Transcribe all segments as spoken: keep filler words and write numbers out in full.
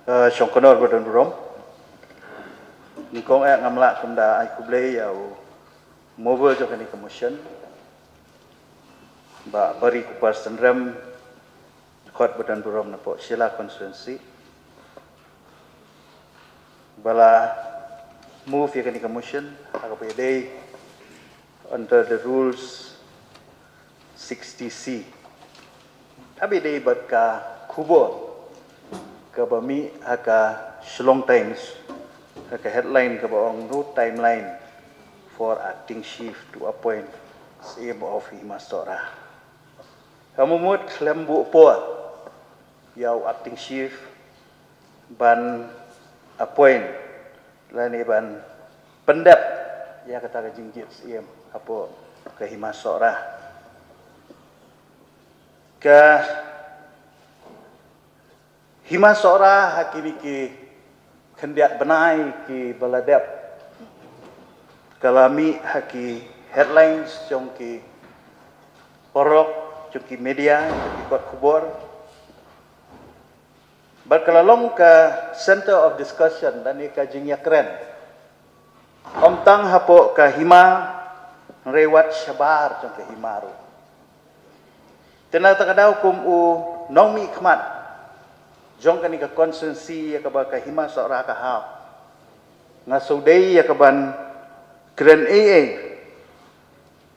Uh, Shongkonor ba don burom. Nyngkong eh ngam lah kumda ai khublei ïa u mover jong kane ka motion, Bah Barikupar Synrem, khot ba don burom napoh Shella constituency, ba la move ïa kane ka motion ha kaba ïadei under the rules sixty C. Haba ïadei bad ka khubor kaba mih ha ka Shillong Times, ha ka headline kaba ong "No timeline for acting chief to appoint Syiem of Hima Sohra." Ka mut khlem buh por ïa u acting chief ban appoint lane ban pyndep ïa kata ka jingjied Syiem hapoh ka Hima Sohra. Ka Hima Sohra ha kine ki khyndiat bnai kiba la dep ka la mih ha ki headlines jong ki paralok, jong ki media, jong ki kot khubor. Bad ka la long ka center of discussion lane ka jingïakren, ym tang hapoh ka hima, hynrei wat shabar jong ka hima ruh. Te na kata ka daw kum u nongmihkhmat jong kane ka constituency ïa kaba ka Hima Sohra ka hap, nga sngewdei ïa kaban kren ei ei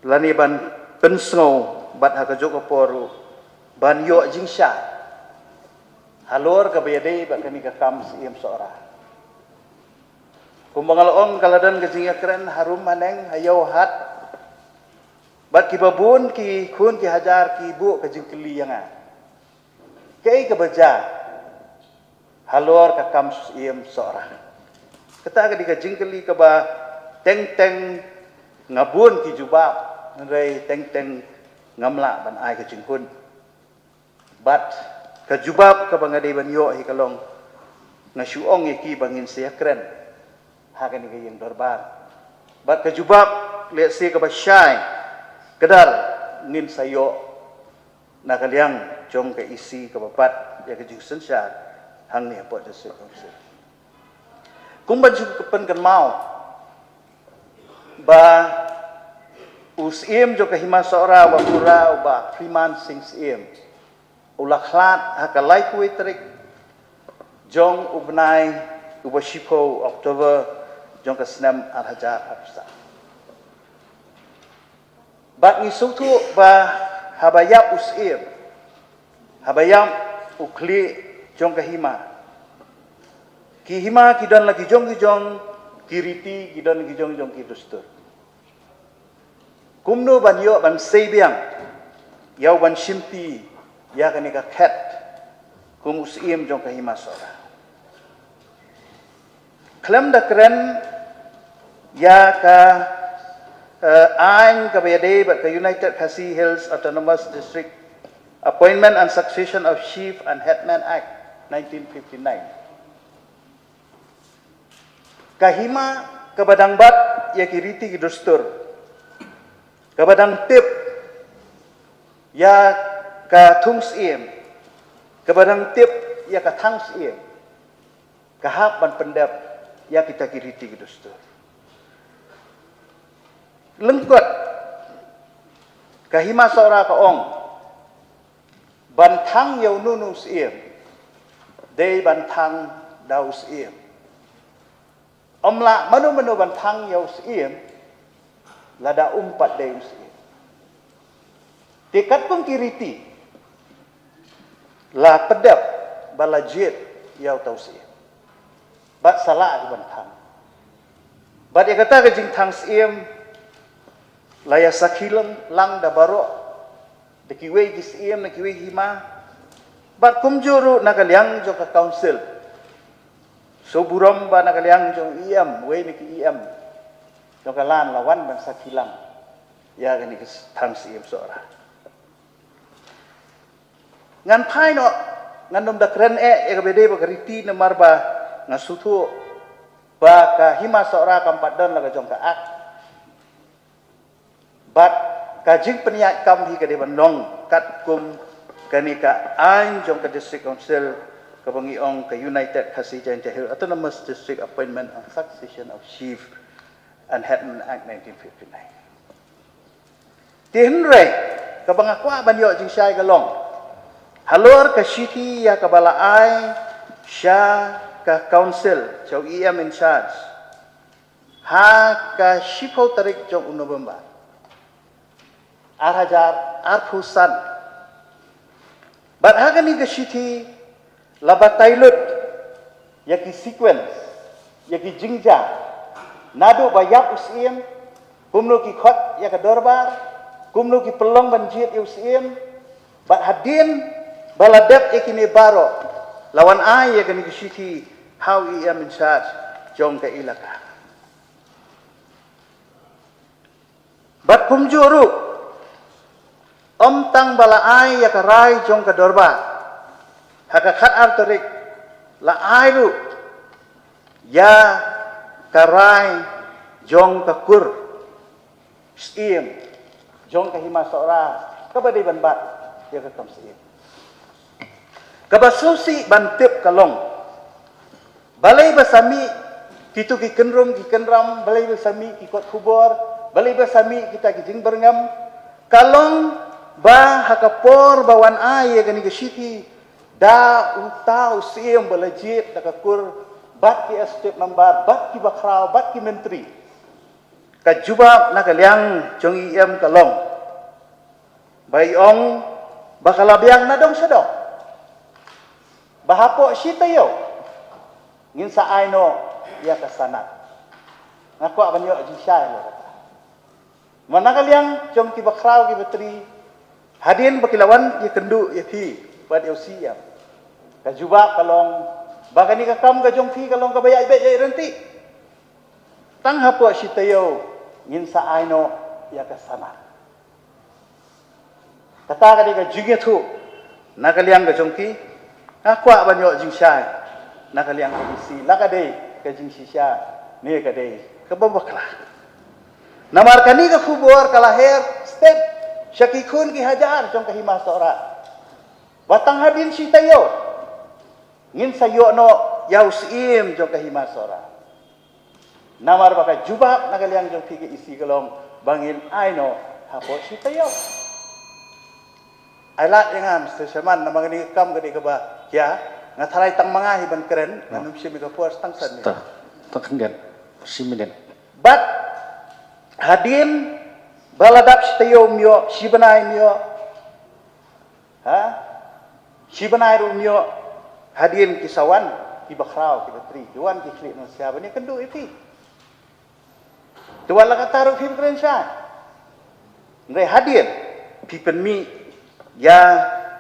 lane ban pynsngew bad ha kajuh ka por ruh ban ïoh jingshai halor kaba ïadei bad kane ka kam Syiem Sohra. Kumba nga la ong, ka la don ka jingïakren harum haneng ha ïew hat, bad kiba bun ki khun ki hajar ki buh ka jingkylli ïa nga, kaei kaba jia halor ka kam Syiem Sohra. Kata ka dei ka jingkylli kaba teng teng nga bun ki jubab, hynrei teng teng ngam lah ban ai ka jinghun. Bad ka jubab kaba nga dei ban ïoh hi ka long, nga shu ong ïa ki ba ngin sa ïakren ha kane ka ïing dorbar. Bad ka jubab lehse kaba shai kdar ngin sa ïoh na ka liang jong ka E C kaba bat ïa ka jingsynshar hangne hapoh District Council. Kumba ju pynkynmaw ba u Syiem jong ka Hima Sohra, u Bah pura, u Bah Freeman Singh Syiem, u la khlad ha ka laiphew tarik jong u bnai uba shiphew October jong ka snem ar hajar arphew saw. Bad ngi sngewthuh ba haba ïap u Syiem, haba ïap u khlieh jong ka hima, ki hima ki don la ki jong ki jong ki riti, ki don la ki jong ki jong ki dustur. Kumno ban ïoh ban sei biang ïa u ban shimti ïa kane ka khet kum u Syiem jong ka Hima Sohra? Khlem da kren ïa ka, eh, aiñ kaba ïadei bad ka United Khasi Hills Autonomous District Appointment and Succession of Chief and Headman Act nineteen fifty-nine. Ka hima kaba dang bat ïa ki riti ki dustur, kaba dang tip ïa ka thung Syiem, kaba dang tip ïa ka thang Syiem, ka hap ban pyndep ïa kita ki riti ki dustur. Lyngkot ka Hima Sohra ka ong, ban thang ïa uno uno u Syiem, dei ban thang da u Syiem. Ym lah mano mano ban thang ïa u Syiem lada um pat dei u Syiem. Te katkum ki riti la pyndep ba la jied ïa uta u Syiem, bad sa lah ki ban thang. Bad ïa kata ka jingthang Syiem la ïa sakhi lang, lang da baroh, da kiwei ki Syiem, da kiwei ki hima, bad kumjuh ruh na ka liang jong ka Council. Sngewburom ba na ka liang jong E M, wei na ki E M jong ka Ladakh la wan ban sakhi lang ïa kane ka thang Syiem Sohra. Ngan phai noh, ngan ym da kren eh ïa kaba dei bad ka riti, namar ba nga sngewthuh ba ka Hima Sohra kam pat don la ka jong ka Act. Bad ka jingpynïaid kam hi ka dei ban long katkum kane ka aiñ jong ka District Council kaba ngi ong ka United Khasi Jaintia Hills Autonomous District Appointment and Succession of Chief and Headman Act nineteen fifty-nine. Te hynrei, kaba nga kwah ban ïoh jingshai ka long, halor ka shithi ïa kaba la ai sha ka council, sha u E M in charge, ha ka shiphew tarik jong u November ar hajar arphew san. Bad ha kane ka shithi la batai lut ïa ki sequence, ïa ki jingjia, naduh ba ïap u Syiem, kumno ki khot ïa ka dorbar, kumno ki pynlong ban jied ïa u Syiem, bad hadien ba la dep ïa kine baroh, la wan ai ïa kane ka shithi ha u E M in charge jong ka ilaka. Bad kumjuh ruh, ym tang ba la ai ïa ka rai jong ka dorbar ha ka khat ar tarik, la ai ruh ïa ka rai jong ka kur Syiem jong ka Hima Sohra kaba dei ban bat ïa ka kam Syiem. Kaba sngewsih ban tip ka long, balei ba sa mih kito ki kynrum ki kynram, balei ba sa mih ki kot khubor, balei ba sa mih kita ki jingbyrngem? Ka long ba ha ka por ba wan ai ïa kane ka shithi, da uta u Syiem ba la jied da ka kur, bad ki executive member, bad ki bakhraw, bad ki myntri. Ka jubab na ka liang jong E M ka long, ba i ong ba ka la biang na dong sha dong, ba hapoh shi taïew ngin sa ai noh ïa ka sanad. Nga kwah ban ïoh jingshai ïa kata. Ma na ka liang jong ki bakhraw ki batri, hadien ba ki la wan ïakynduh ïa phi bad ïa u Syiem, ka jubab ka long ba kane ka kam ka jong phi ka long kaba ïaid beit ïaid ryntih. Tang hapoh shi taïew ngin sa ai noh ïa ka sanad. Kata ka dei ka jingïathuh na ka liang ka jong ki. Nga kwah ban ïoh jingshai na ka liang ka EC, la ka dei ka jingshisha ne ka dei kaba bakla. Namar kane ka khubor ka la her stet sha ki khun ki hajar jong ka Hima Sohra, ba tang hadien shi taïew ngin sa ïoh noh ïa u Syiem jong ka Hima Sohra. Namar ba ka jubab na ka liang jong phi ka EC ka long ba ngin ai noh hapoh shi taïew. Ai lad ïa nga, Mister Chairman, namar kane ka kam ka dei kaba khia, nga tharai tang ma nga hi ban kren, ngan ym shim ïa ka por tang san minit. Tang, tang kyndiat, shi minit. Bad hadien ba la dap shi taïew ym ïoh, shi bnai ym ïoh, ha? Shi bnai ruh ym ïoh, hadien ki sa wan ki bakhraw ki batri, ki wan ki khlieh nongsiah ban ïakynduh ïa phi. Te wat la katta ruh phim kren shai. Hynrei hadien phi pynmih ïa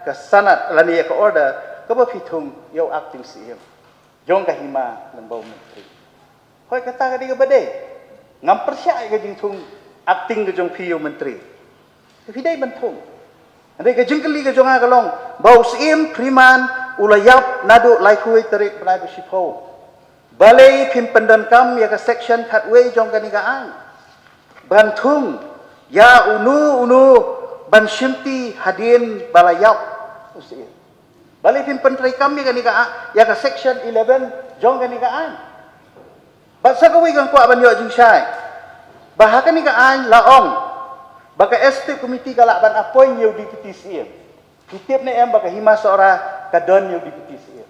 ka sanad lane ïa ka order kaba phi thung ïa u acting Syiem jong ka Hima lyngba u Myntri. Hooid, kata ka dei kaba dei. Ngam pyrshah ïa ka jingthung acting ka jong phi ïa u Myntri. Phi dei ban thung. Hynrei ka jingkylli ka jong nga ka long ba u Syiem Freeman u la ïap naduh laiphew tarik bnai ba shiphew. Balei phim pyndonkam ïa ka section khatwei jong kane ka aiñ ban thung ïa uno uno ban shimti hadien ba la ïap u Syiem? Balei phim pyntreikam ïa kane ka, ïa ka section eleven jong kane ka aiñ? Bad sa kawei kaba nga kwah ban ïoh jingshai, ba ha kane ka aiñ la ong ba ka executive committee ka lah ban appoint ïa u Deputy Syiem. Phi tip ne em ba ka Hima Sohra ka don ïa u Deputy Syiem?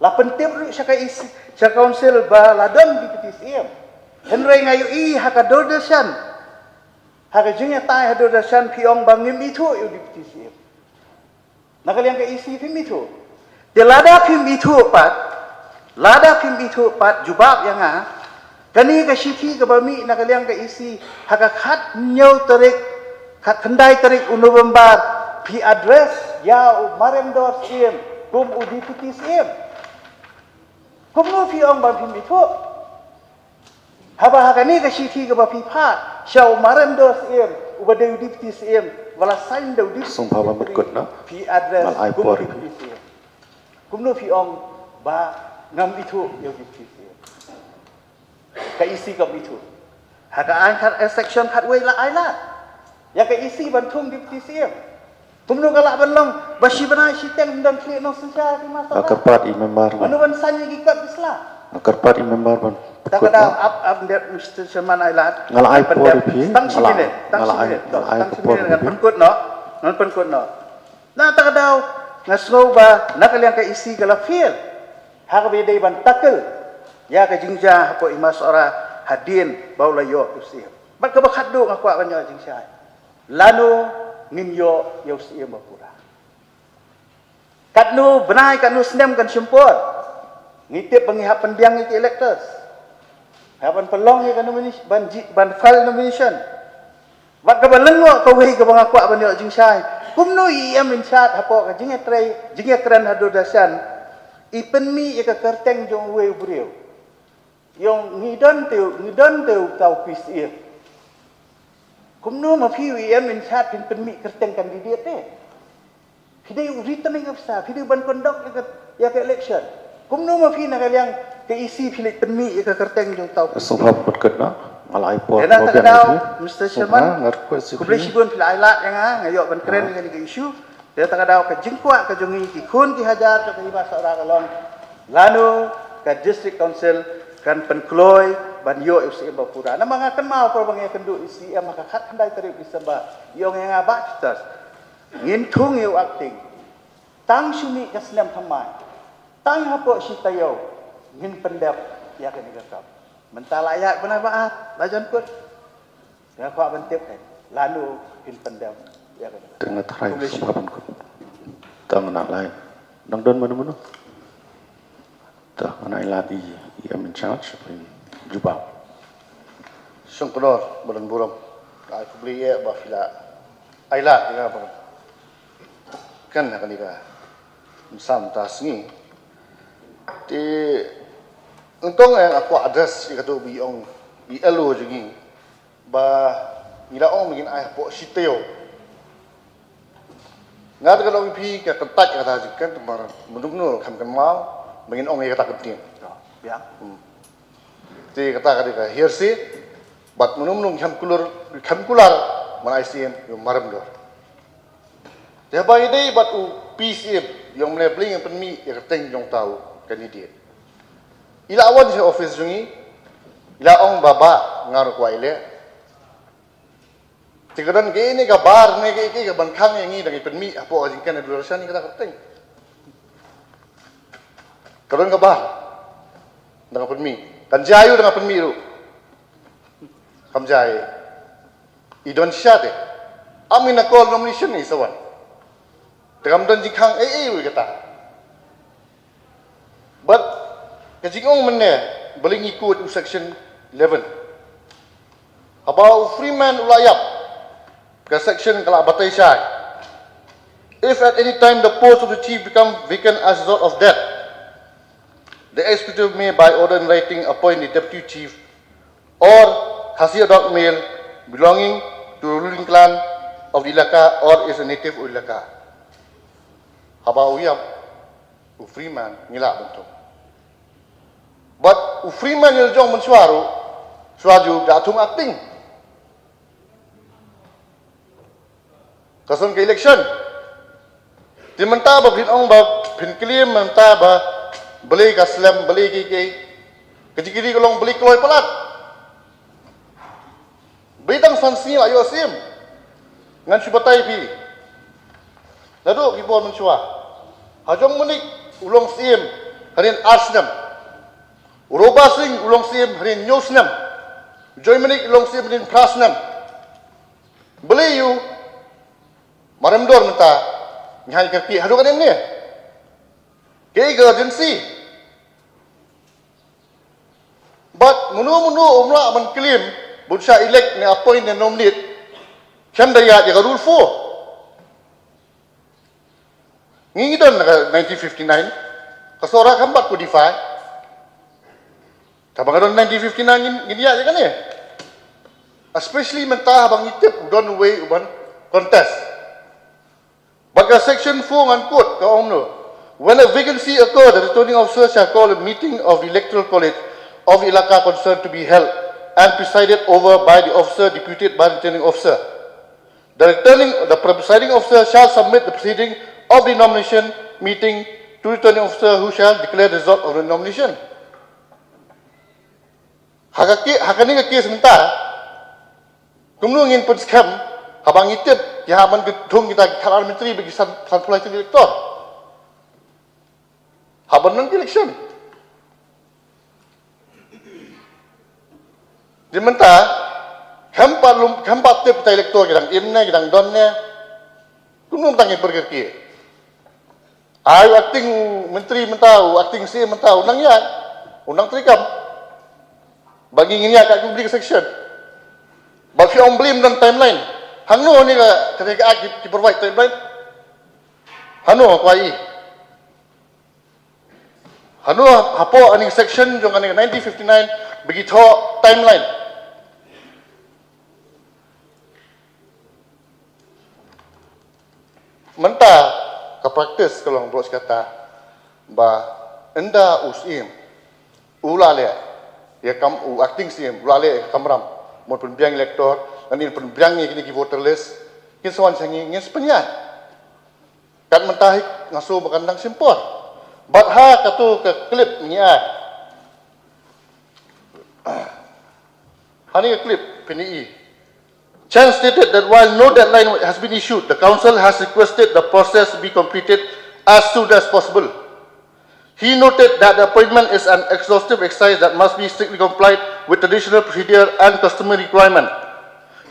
La pyntip ruh sha ka EC, sha council ba la don Deputy Syiem. Hynrei nga ïohi ha ka Doordarshan, ha ka jingïatai ha Doordarshan phi ong ba ngim ithuh ïa u Deputy Syiem. Na ka liang ka EC phim ithuh. Te lada phim ithuh pat, lada phim ithuh pat, jubab ïa nga, kane ka shithi kaba mih na ka liang ka EC ha ka khathynñiew tarik, khatkhyndai tarik u November, phi address ïa u Marendor Syiem kum u Deputy Syiem. Kumno phi ong ba phim ithuh? Haba ha kane ka shithi kaba phi phah sha u Marendor Syiem, uba dei u Deputy Syiem, ba la sign da u Deputy Syiem, phi address kum u Deputy Syiem. Kumno phi ong ba ngam ithuh ïa u Deputy Syiem? Ka EC kam ithuh. Ha ka aiñ khat, eh, section khatwei la ai lad ïa ka EC ban thung Deputy Syiem. Kumno ka lah ban long ba shi bnai shiteng ym don khlieh nongsynshar ki master. Nga kyrpad i member ban, mano ban sign ïa ki kot ki sla? Nga kyrpad i member ban pynkut noh. Ap ap dep Mister Chairman, ai lad. Nga la ai por ïa phi. Tang shi minit, tang shi minit, tang shi minit ngan pynkut noh. Ngan pynkut noh. Na kata ka daw nga sngew ba na ka liang ka E C ka la fail ha kaba ïadei ban tackle ïa ka jingjia hapoh i Hima Sohra hadien ba u la ïoh u Syiem. Bad kaba khatduh nga kwah ban ïoh jingshai, lano ngin ïoh ïa u Syiem ba pura? Katno bnai, katno snem kan shim por? Ngi tip ba ngi hap pynbiang ïa ki electors, hap ban pynlong ïa ka nomination, ban ji, ban file nomination. Bad kaba lyngngoh kawei kaba nga kwah ban ïoh jingshai, kumno i E M in charge hapoh ka jingïatrei, jingïakren ha Doordarshan i pynmih ïa ka kyrteng jong uwei u briew? Ïong ngi don te, ngi don te uta u P C M. Kumno ma phi u E M in charge phin pynmih kyrteng candidate te? Phi dei u returning officer, phi dei ban conduct ïa ka, ïa ka election. Kumno ma phi na ka liang ka E C phi leit pynmih ïa ka kyrteng jong uta u P C M? Sngewbha pynkut noh, nga la ai por. Te na kata ka daw, Mister Chairman, khublei shibun phi la ai lad ïa nga, nga ïoh ban kren ïa kane ka issue. Te na kata ka daw ka jingkwah ka jong ngi ki khun ki hajar jong ka Hima Sohra ka long, lano ka District Council kan pynkloi ban ïoh ïa u Syiem ba pura? Namar nga kynmaw por ba nga ïakynduh ïa u Syiem ha ka khatkhyndai tarik December, i ong ïa nga, Bah Peters, ngin thung ïa u acting tang shu mih ka snem thymmai, tang hapoh shi taïew ngin pyndep ïa kane ka kam. Mynta la ïaid bnai ba ar, la jan kut. Nga kwah ban tip, eh, lano phin pyndep ïa kane. Te nga tharai sngewbha ban kut. Tang na lai. Nang don mano mano? Te nga ai lad ïa i E M in charge ban jubab. Shongknor ba don burom. Ai khublei ïa ba phi la ai lad ïa nga ban kren ha kane ka mynta ka sngi. Te nyngkong eh nga kwah address ïa kato ba ong i L O jong ngi ba ngi la ong ba ngin ai hapoh shi taïew. Nga te ka ong ïa phi, ka kyntait kata jingkren, namar mano mano kam kynmaw ba ngin ong ïa kata ka ktien. Te kata ka dei ka hearsay. Bad mano mano kam kular, kam kular ban ai sien ïa u Maremdor. Te haba ïadei bad u P C M, ïong mynne ba ngin pynmih ïa ka kyrteng jong uta u candidate, i la wan sha office jong ngi, i la ong ba, Bah, nga ruh kwah ïaleh. Te ka don kaei ne ka bar ne kaei kaei ka ban khang ïa ngi da ngi pynmih hapoh ka jingkren ha Doordarshan ïa kata ka kyrteng? Ka don ka bar da nga pynmih? Kan jia ïa u da nga pynmih ruh? Kam jia ïa u. I don shisha te. Am in a call nomination i sa wan. Te kam don jingkhang ei ei ruh ïa kata. Bad ka jingong mynne, balei ngi quote u section eleven? Haba u Freeman u la ïap, ka section ka la batai shai: If at any time the post of the chief become vacant as a result of death, the executive may by order in writing appoint the deputy chief or Khasi Adhoc male belonging to the ruling clan of the Elaka or is a native of Elaka. Haba u ïap u Freeman ngi lah ban thung. Bad u Freeman ngi la jong mynshuwa ruh, shuwa ju da thung acting. Ka song ka election. Te mynta ba phin ong ba phin claim mynta ba balei ka slem, balei ki ki. Ka jingkylli ka long balei kloi palat. Ba dang san sngi la ïoh Syiem. Ngan shu batai phi. Naduh ki bor mynshuwa, ha Jong Manik u long Syiem hadien ar snem. U Robah Sing u long Syiem hadien hynñiew snem. Joy Manik u long Syiem hadien phra snem. Balei u Maremdor mynta ngi hap kyrkieh haduh katne mynne? Kaei ka urgency? Bad mano mano um lah ban claim ba un shah elect ne appoint ne nominate, khlem da ïaid ïa ka rule four. Ngi ngi don na ka nineteen fifty-nine, ka Sohra kam pat codify. Tangba nga don nineteen fifty-nine ngin, ngin ïaid ïa kane. Especially mynta haba ngi tip u don uwei uban contest. Bad ka section four ngan quote, ka ong kumno: When a vacancy occur, the returning officer shall call a meeting of the electoral college of the Elaka concerned to be held and presided over by the officer deputed by the returning officer. The returning, the presiding officer shall submit the proceeding of the nomination meeting to the returning officer, who shall declare the result of the nomination. Ha ka ki, ha kane ka case mynta, kumno ngin pynskhem haba ngi tip ki hap ban thung kita ki khadar myntri bad ki san, sanphew lai tylli ki elector haba nang election. Te mynta, khlem pat lum, khlem pat tip kita elector ki dang im ne, ki dang don ne. Kumno mynta ngin pyrkhat ki? Ai u acting myntri mynta, u acting C M mynta, u nang ïaid, u nang treikam. Bad ngi ngin ïaid kat ka section. Bad phi ong blame don timeline. Hangno ne ka, ka, ka, ki, ki provide timeline? Hangno ka ai? Hangno hapoh kane ka section jong kane ka nineteen fifty-nine ba ki thoh timeline? Mynta ka practice ka long baroh shi katta ba ynda u Syiem u la leh ïa ka kam, u acting Syiem u la leh ïa ka kamram ban pynbiang elector, lane pynbiang ïa kine ki voter list, kin sa wan sha ngi, ngin sa pynïaid. Kat mynta hi nga sngew ba kan dang shim por. Bad ha kato ka clip ngi ai. Ha kane ka clip phin ïohi. Chen stated that while no deadline has been issued, the council has requested the process be completed as soon as possible. He noted that the appointment is an exhaustive exercise that must be strictly complied with traditional procedure and customary requirement.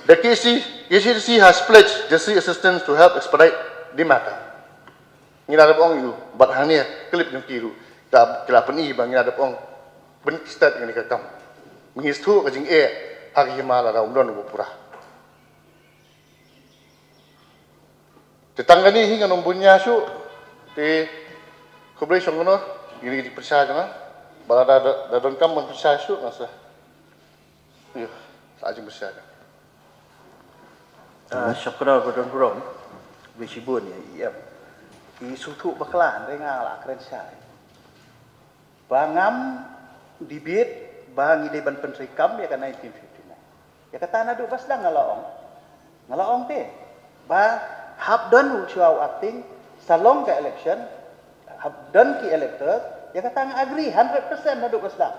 The K C, K C T C has pledged necessary assistance to help expedite the matter. Ngi la dep ong ïa u, bad hangne clip jong ki ruh, ki la, ki la pyni ba ngi la dep ong ban start ïa kane ka kam. Ngi sngewthuh ka jingeh ha ka hima lada ym don uba pura. Te tang kane hi ngan ym bun ïa shuh, te khublei shongknor, ngi ngi pynshai jong nga, ba lada da, da donkam ban pynshai shuh nga sa. Ïa, sa jingpynshai jong nga. Ah, shongknor ba don burom, ba shibun ïa E M. I sngewthuh bakla, hynrei nga la kren shai. Ba ngam debate ba ngi dei ban pyntreikam ïa ka nineteen fifty-nine. Ïa kata naduh ba sdang nga la ong. Nga la ong te ba hap don u shuwa u acting, sa long ka election, hap don ki electors, ïa kata nga agree hundred percent naduh ba sdang.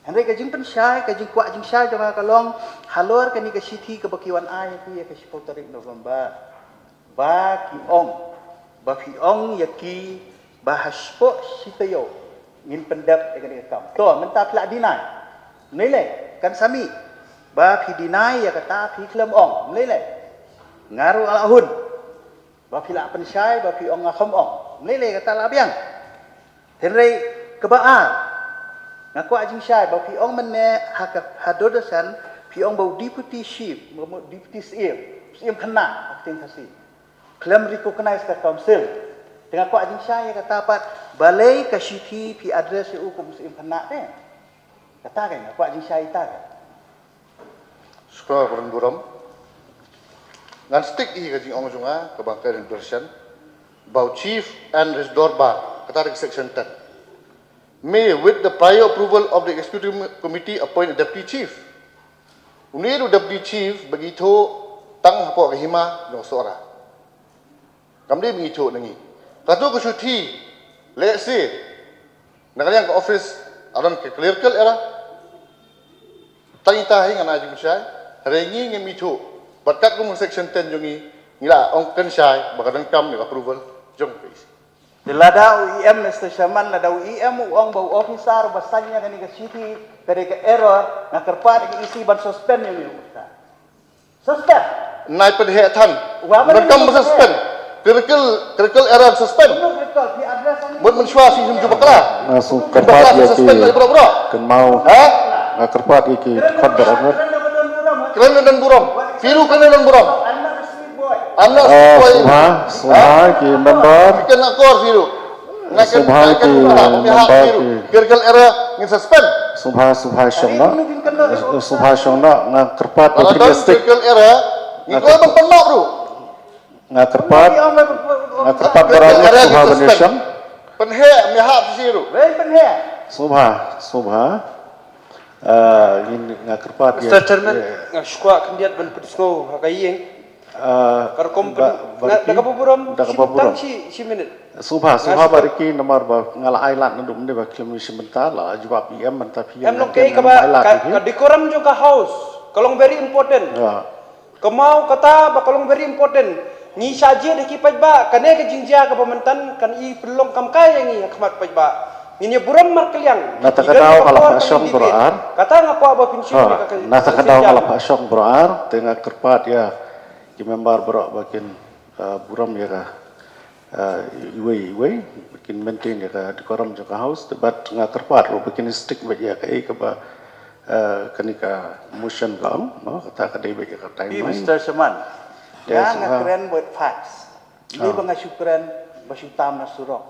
Hynrei ka jingpynshai, ka jingkwah jingshai jong nga ka long halor kane ka shithi kaba ki wan ai ïa ki ïa ka shiphew tarik November. Ba ki ong, ba phi ong ïa ki ba ha shapoh shi taïew ngin pyndep ïa kane ka kam. To, mynta phi la deny. Mlei lei, kan sa mih. Ba phi deny ïa kata phi khlem ong. Mlei lei. Nga ruh la hun. Ba phi la pynshai, ba phi ong nga khlem ong. Mlei lei kata la biang. Hynrei kaba ar, nga kwah jingshai ba phi ong mynne ha ka, ha Doordarshan, phi ong ba u deputy chief, ba u deputy Syiem, Syiem khynnah, acting Khasi, khlem recognize ka council. Te nga kwah jingshai ïa kata pat, balei ka shithi phi address ïa u kum Syiem khynnah te. Kata ka nga kwah jingshai ïa kata ka. Shukor ba don burom. Ngan stick ïa ka jingong jong nga kaba ka Doordarshan ba u chief and his dorbar, kata ka section ten, may, with the prior approval of the executive committee, appoint a deputy chief. Une u deputy chief ba ki thoh tang hapoh ka hima jong u Sohra. Kam dei ba ngi thoh na ngi. Kato ka shithi, let's say, na ka liang ka office, aron ka clerical error. Tang ita hi ngan ai jingshai, hynrei ngi ngim ithuh. Bad katkum ka section ten jong ngi, ngi la ong kynshai ba ka donkam ïa ka approval jong ka E C. Te lada u E M, Mister Chairman, lada u E M u ong ba u officer ba sign ïa kane ka shithi ka dei ka error, nga kyrpad ïa ka E C ban suspend ïa u. Suspend. Nai pynheh than. Wa ba. Nang kam suspend. Clerical, clerical error suspend. Clerical, phi address ani. Mut mynshuwa phi him ju bakla. Nga shu kyrpad ïa ki. Suspend ïa bro bro. Kynmaw. Ha? Nga kyrpad ïa ki khot ber angat. Kren don burom. Phi ruh kren don burom. I'm not a street boy. I'm not a street boy. Sngewbha, sngewbha ki member. Phi kren akor phi ruh. Sngewbha ki member ki. Clerical error ngin suspend. Sngewbha, sngewbha shong noh. Sngewbha shong noh, nga kyrpad ba phi stick. Clerical error ngi kwah ban pynmap ruh. Nga kyrpad, nga kyrpad ba ruh sngewbha ban ïa shong. Pynheh, me hap shi ruh. Sngewbha, sngewbha. Ah, ngin, nga kyrpad ïa. Mister Chairman, nga shu kwah khyndiat ban pynsngew ha ka ïing. Ka rukom da kaba burom da kaba burom shi shi minit. Subha subha ba riki namar ba nga la ai lad naduh mynta ba klim shi mynta la jubab em mynta phi em long ke kaba ka decorum jong ka house ka long very important. Ka mau kata ba ka long very important. Ngi sha jia da ki paidbah kane ka jingjia kaba mynta kan i pynlong kam kai ïa ngi ha khmat paidbah. Ngin ïa burom markylliang. Na ta ka daw ka la pha shong bro ar. Kata nga kwah ba pynshim ïa ka. Na ta ka daw ka la pha shong bro ar te nga kyrpad ïa ki member bro ba kin burom ïa ka iwei iwei ba kin maintain ïa ka decorum jong ka house te bad nga kyrpad ruh ba kin stick bad ïa ka ei kaba kane ka motion ka ong no kata ka dei bad ïa ka timeline. Mister Shaman. Nga nga kren bad facts. Ni ba nga shu kren ba shu tam na surok.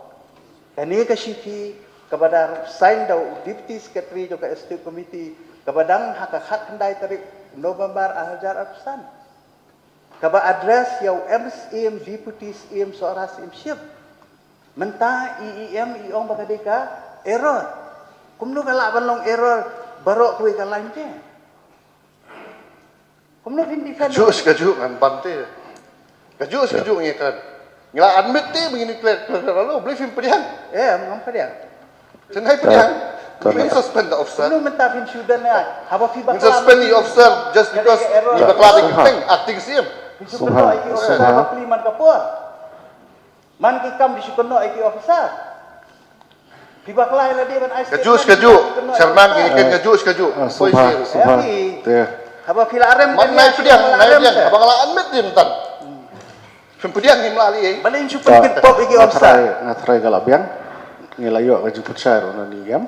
Kane ka shithi kaba da sign da u deputy secretary jong ka executive committee kaba dang ha ka khatkhyndai tarik November ar hajar arphew san. Kaba address ïa u M S M, deputy M S M, Sohra M S M ship. Mynta i em i ong ba ka dei ka error. Kumno ka lah ban long error baroh kawei ka line te. Kumno phin defend? Kajuh kajuh ngan ban te. Kajuh kajuh ngi kan. Ngi la admit te ba ngin declare lalu beli phin pdiang. Eh, ngam pdiang. Tynhai pdiang. Phin suspend the officer. Kumno mynta phin suspend ïa. Haba phi bakla. Suspend the officer just because phi bakla the acting, acting C M. Phi suspend ïa ki officer ba pli man ka por. Man ki kam di shu kynnoh ïa ki officer. Phi bakla ïa lade ban ai statement. Kajuh kajuh. Chairman ki ken kajuh kajuh. Subha subha. Haba phi la rem. Man nai pdiang nai pdiang haba la admit din tan. Phin pdiang ngim la lei. Balei shu pynpop ïa ki officer. Nga trai ka la biang. Ngi la ïoh ka jingpynshai ruh na ni em.